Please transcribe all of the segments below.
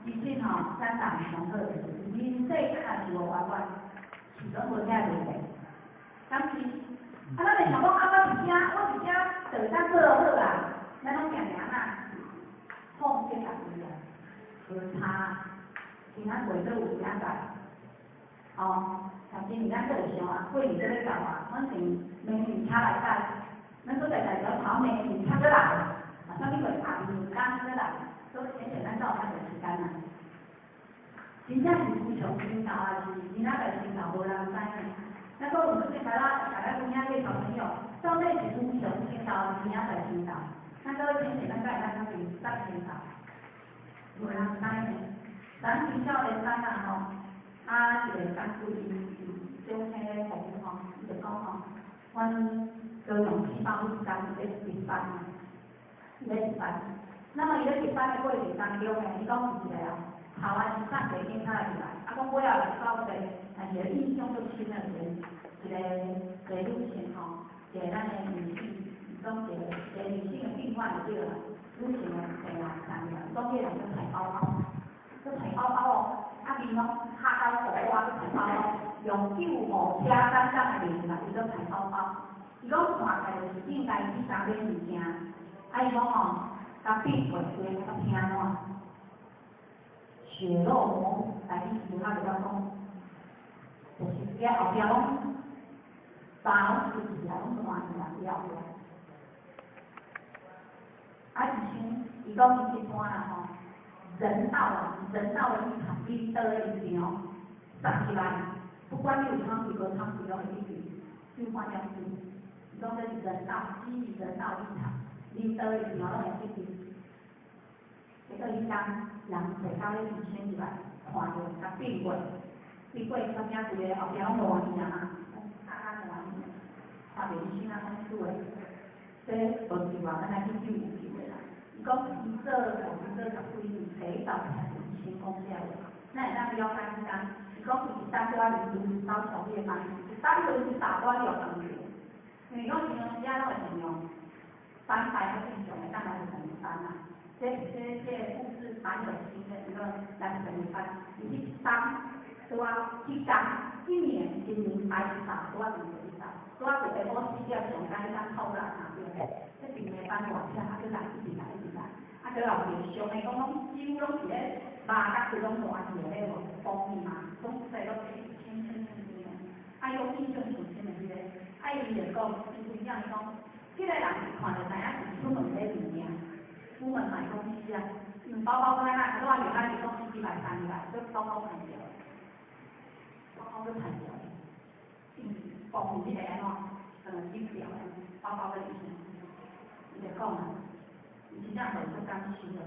其實吼，咱人上好就是人世間是無完滿，是攏無遐問題。敢是？啊，咱會想講啊，我佇遮，我佇遮就會當做好啊，咱攏定定啊，放過家己啊，無差，今仔過都有影在，哦，甚至咱閣會想啊，過年閣欲到啊，反正明年車來等，咱閣在代表頭明年車閣來，啊，啥物過下年工閣來，所以淺淺咱才有遐濟時間啊。真正是無常心頭，還是囡仔在心頭無人知呢？咱講有出去台啦，大家知影這小朋友，到底是無常心頭，還是囡仔在心頭？咱閣淺淺咱才會當較清較清楚，無人知呢。咱平少年班啊吼，啊一個工具伊是種迄個服務吼，伊就講吼，阮高雄四百五十工伊咧值班，伊咧值班。那麼伊咧值班的過程當中呢，伊講有一個啊，台灣是送一個警察入來，啊講尾後來到底，但是印象足深的一個女性吼，一個咱的女性，講一個女性的病患就對啦，女性的病人送入來，講彼個人閣提包包，閣提包包哦，啊面攏黑到糊啊，閣提包包，用救護車等等的入來，伊閣提包包，伊講看起來就是應該去啥物物件，啊伊講吼，共變過規個聽怎？血肉模糊，來去其他就講，就是遐後壁攏肉攏出去啊，攏爛去啊，佇後壁。啊，醫生，伊講伊這段啦吼，人道啊，人道的立場，人道的立場，殺起來，不管你有槍支無槍支，攏會去救看了死。伊講這是人道，基於人道立場，人道的立場攏會去救。結果彼工人坐到咧醫生入來，看著共變過，變過啥物仔規個後壁攏爛去啊嘛，啊啊爛去，看著醫生啊講主的，這無救啊，咱來去救有救的啦。伊講伊做伊做十幾年，第一道聽著醫生講這話，咱會當了解彼工，伊講伊一當拄仔臨時走小夜班，一當臨時打拄仔了工去，因為講平常時仔攏會盡量班排較正常的，當來就上班啦。這故事蠻有趣的，一個來上班，伊一當拄仔一工一年一年排一早，拄仔就一早，拄仔就下晡4點上班，彼工透早3點，這平的班偌車，啊，閣來一直來一直來，啊，閣後面上的講攏幾乎攏是咧肉甲骨攏爛去的咧無，風去嘛，攏說攏是清清清清的，啊，伊講印象上深的彼個，啊，伊就講，伊分享伊講，彼個人看就知影是出門買物件。出門買東西啊，包包開啦，拄仔入來是講四百三百，閣包包歹掉，包包閣歹掉，放這個按怎，入掉，包包閣裡向，伊就講啊，伊真正互伊足感受的。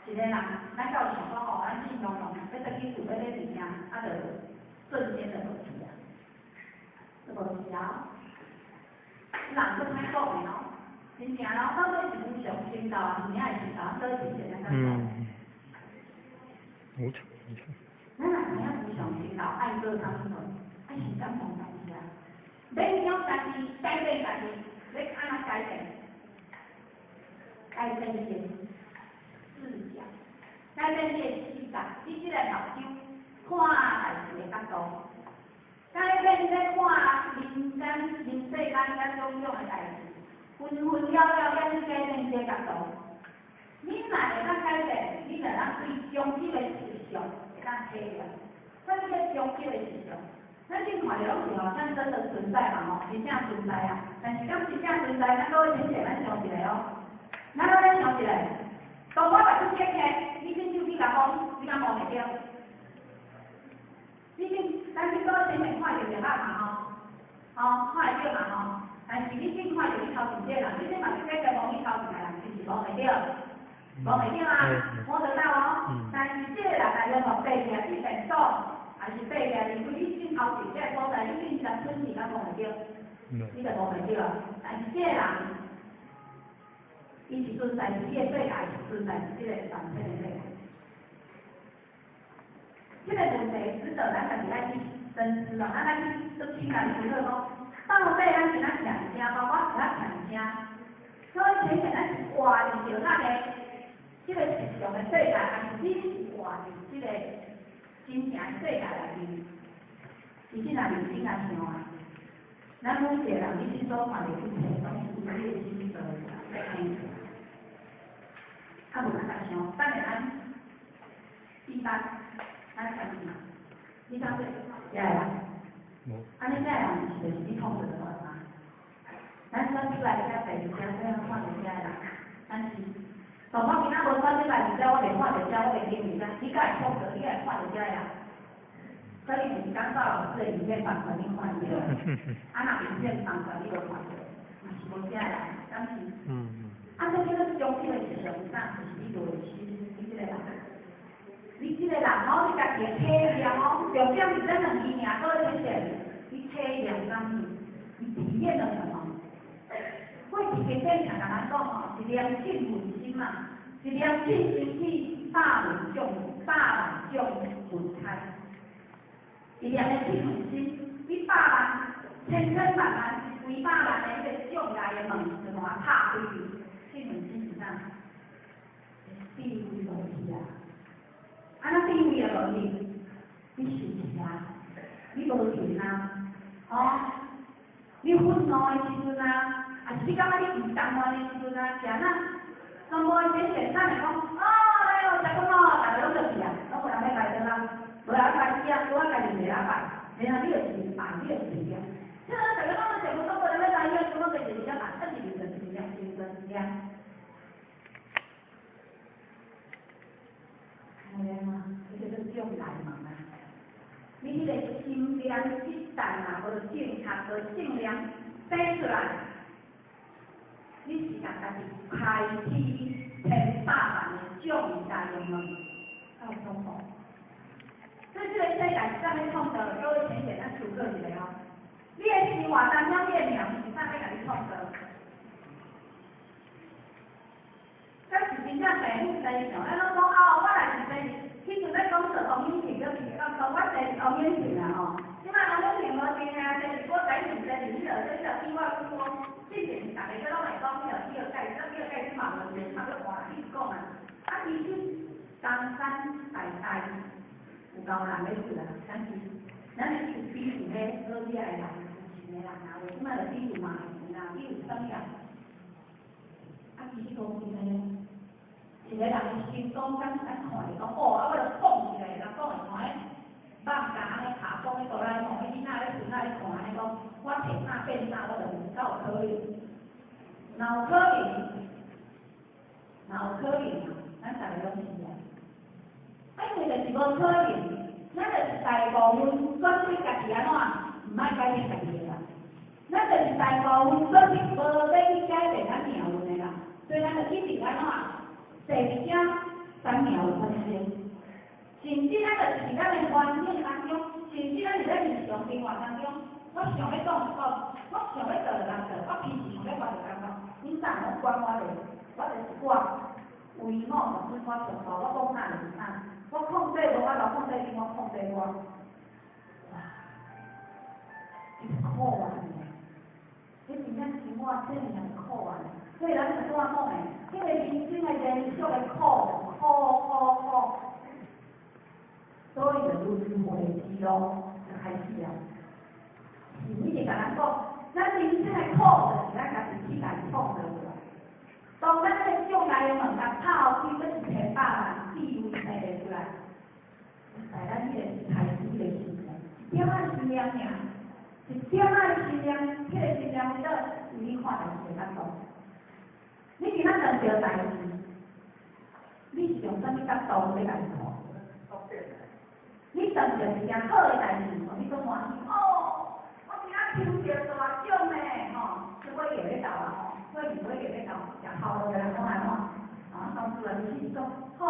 一個人，咱到想講吼，咱正常常欲轉去厝欲買物件，啊，就瞬間就無去啊，就無去啊。人足歹講的哦。真正咯，到底是無常心道，還是啥心道？到底是怎樣？嗯，無常無常。咱若知影無常心道，愛做啥物貨？愛時間講代誌啊！免想家己改變家己，欲按怎改變？改變你的視角，改變你的視角，你這個目睭看代誌的角度，改變你咧看人間人世間遐種種的代誌。分分了了，遐你改變這個角度。你若會當改變，你就當對終極的實相會當體驗。啥物叫終極的實相？咱頂看著攏是好像真的存在嘛吼，真正存在啊。但是敢真正存在，咱閣淺淺咱想一下哦。咱閣咧想一下，當我目睭睜開，你伸手去共摸，你敢摸會著？你先，咱頂閣淺淺看著就捌嘛吼，吼，看會著嘛吼。但是你先看著你頭前這個人，你先目睭睜開摸你頭前的人，是毋是摸會著？摸會著啊，摸得到哦。但是這個人若用目閉起來去便所，還是閉起來離開你鏡頭前這個所在，你變成吞去，敢摸會著？你就摸袂著啊。但是這個人，伊是存在佇這個世界，是存在佇這個凡間的世界。這個問題值得咱家己愛去深思哦，咱愛去做深來思考講，到底咱是哪徛佇遮，包括是哪徛佇遮，所以淺淺咱是活佇著咱的這個實相。常的世界，還是你是活佇這個真正的世界內面？其實若認真來想啊，咱每一個人你這所看著一切，攏是為你的心做的設計。啊，無咱來想，等下咱四班，咱相信嘛？你相信？遮個人？按呢遮個人是就是你創造的嘛？咱選出來遮第二遮，這樣看著遮個人，但是，當我今仔無選入來佇遮，我袂看著遮，我袂經歷遮，你敢會創造？你敢會看著遮個人？所以就是講趙老師的影片放出來，你看著，啊，若影片放出來你無看著，嘛是無遮個人，敢是？啊，這叫做終極的是啥？就是你內心，你這個人，你這個人吼，你家己的體驗吼，重點是咱兩支爾，閣咧體驗，你體驗啥物？你體驗了什麼？我佇經典常共咱講吼，一念嗔恨心嘛，一念嗔心起百萬種，百萬種分開。一念的嗔恨心，你百萬、千千萬萬、幾百萬的彼個障礙的門，就共我拍開去。嗔恨心是啥？智慧無去啊！啊，那智慧也無去，你生氣啊？你無停啊？吼？你憤怒的時陣啊，還是你感覺你毋甘願的時陣啊，是按怎？全部的顯現，咱會講，哦，來哦，食飯哦，逐个攏著去啊，攏無人欲拜桌啊，無人拜死啊，拄仔家己袂曉拜，然後你就是拜，你就是念。這個逐个攏食飯，攏無人欲拜，伊攏家己佇遐拜，啊是就是念，就是念。安呢嘛，這叫做障礙門啊！你彼個心念一旦若無正確、無正念爬出來，你是共家己開啟千百萬的障礙的門，夠恐怖！所以這個世界是啥物創造的？各位淺顯咱思考一下哦。你的生活當中，你的命是啥物共你創造？這是真正父母生想，咱攏講哦，我若是生，彼陣咧講做王永慶，閣是講我生是王永慶啊吼。這擺王永慶無生啊，生是郭台銘，生是彼個，彼個比我講，之前逐个閣攏會講彼個比爾蓋茨，比爾蓋茨嘛無一個差不多換，一直講啊。啊，其實江山代代有高人咧出來，但是咱是有比有彼好食的人，有錢的人啊，有這擺就比有馬雲啊，比有啥物啊？啊，其實講真的，一個人的成功，敢是咱看著講，哦，啊，我著講一個，人講會看彼放假按呢尻講彼哆啦 A 夢，彼囡仔咧孫仔咧看按呢講，我摕啥變啥，我著有夠有可能，若有可能，若有可能，咱逐个攏是啊。啊，因為就是無可能，咱就是大部分選擇家己按怎，毋愛改變家己的啦。咱就是大部分選擇無欲去改變咱命運的啦，所以咱就一直按怎，坐佇遮等命運發生。甚至咱就是佇咱的環境當中，甚至咱佇咱日常生活當中，我想欲講就講，我想欲做就通做，我脾氣想欲發就通發，恁啥人攏管我咧？我就是我，為我就阮我上大，我講啥就是啥，我控制無法度控制你，我控制我。哇，這是苦啊！這真正生活這爾苦啊！所以咱就拄仔講的，這個人生的連續的苦，苦苦苦，所以就輪迴之路就開始啊！是一直共咱講，咱人生的苦就是咱家己去共伊創造出來。當咱這個障礙的門共拍開，閣一千百萬智慧生出來，在咱彼個開始的時陣，一點仔心念爾，一點仔心念，彼個心念為倒，為你看代誌的角度。你今仔碰著代誌，你是用啥物角度欲共伊看？你碰著一件好的代誌，你閣歡喜哦！我今仔抽著大獎呢，吼，小可會欲到啊吼，過年尾欲到，食頭路的人講按怎？啊，當厝內面是講，吼，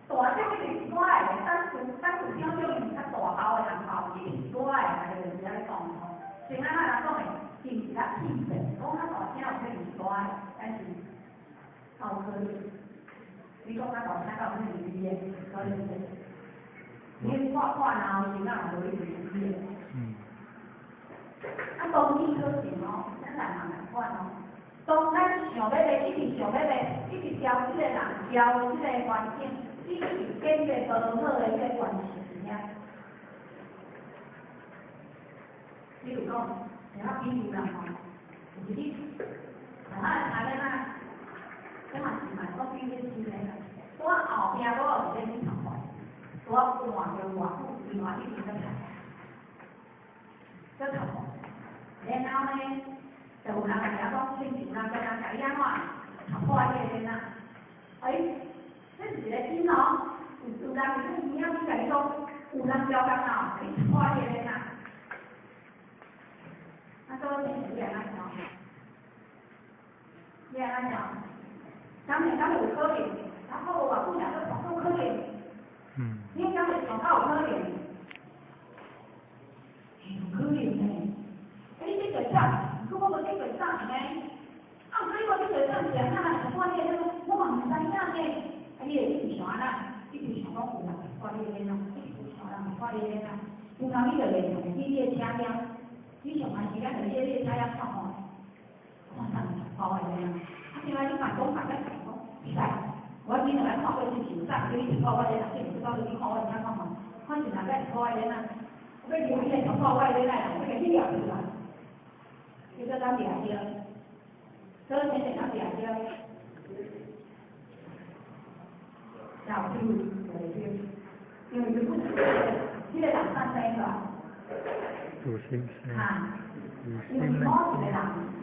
大獎一定是我的，等厝等厝長獎是較大包的紅包，一定是我的，大家就是按呢講吼。像按怎人講的，是毋是較氣勢？講較大聲有可能是我的，但是有可能，你講較大聲，敢有可能是你的？可能是。你看看若有時仔無一定是你的。啊，當然可能哦，咱人嘛仝款哦。當咱想欲咧，一直想欲咧，一直調這個人，調這個環境，一直建立無好的這個關係佇遐。比如講，像比如啦吼，就是你，啊，查囡仔，這嘛是嘛講比你真個，我後壁我有咧去讀書，我換著偌久，另外一邊閣讀，閣讀。然後呢，就有人來講，親像人家人共你按怎讀破你的囡仔，欸，這是一個因哦，有人佇你邊仔，你共伊講，有人標工哦，共你讀破你的囡仔。啊，所以你按怎想？你按怎想？敢會有可能？然後偌久爾閣讀有可能？你敢會想到有可能？欸，有可能呢。欸，你得罪啥？如果我無得罪啥呢？啊，毋過你無得罪啥是按怎來讀破你的囡仔？我嘛毋知影呢。啊，你會一直想按怎？一直想講有人讀破你的囡仔，一直想人讀破你的囡仔。有當你就會想起你的車險，你上班時間就去你的車險看看，看啥人讀破我的囡仔。啊，另外你嘛講嘛，咱講，會使，我今日來看過是有啥，叫你讀破我的囡仔，叫你到底去看我的車看看，看是哪個讀破我的囡仔，我欲留伊來讀破我的囡仔，我共你掠出來。叫做咱掠著，所以先咱掠著，有機會就會對，因為原本是這個人產生出來，有心哈，因為某一個人。